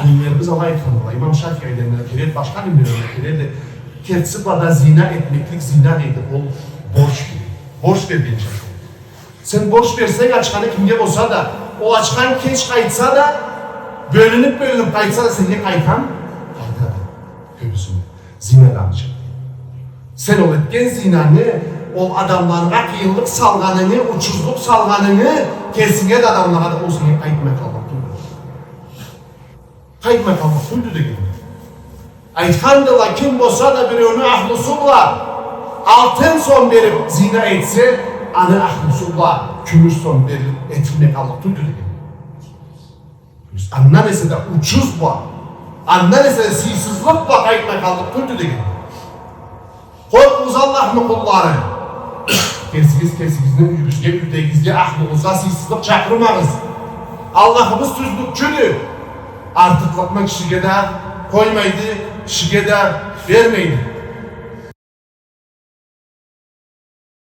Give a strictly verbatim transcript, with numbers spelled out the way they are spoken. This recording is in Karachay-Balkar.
Алимлерибиз алай айтхандыла, имам Шафии алимлерине келеди, башха алимлерине келеди, керти бла да зина этмеклик зина дейди, ол борч, борч берген джашау. Сен борч берсенг ачханы кимге болса да, ол ачхан кеч къайтса да, бёлюнюб-бёлюнюб къайтса да, сеннге къайтхан къайтады. Кёбюсюне. Зина да ачха. Сен ол этген зинаны, ол адамларгъа къыйынлыкъ салгъанынгы, учузлукъ салгъанынгы, кесинге да, адамлагъа да, ол сеннге къайтмай къаллыкъ тюлдю. Къайтмай къаллыкъ тюлдю деген. Айтхандыла, ким болса да биреуню ахлусу бла алтын сом бериб зина этсе, аны ахлусу бла кюмюш сом бериб этилмей къаллыкъ тюлдю деген. Андан эсе да учуз бла, андан эсе да сыйсызлыкъ бла къайтмай къаллыкъ тюлдю деген. Къоркъугъуз, Аллахны къуллары. Кесигиз кесигизни юйюгюзге, юйдегигизге, ахлугъузгъа сыйсызлыкъ чакъырмагъыз. Аллахыбыз тюзлюкчюдю. Артыкълыкъны кишиге да къоймайды, кишиге да бермейди.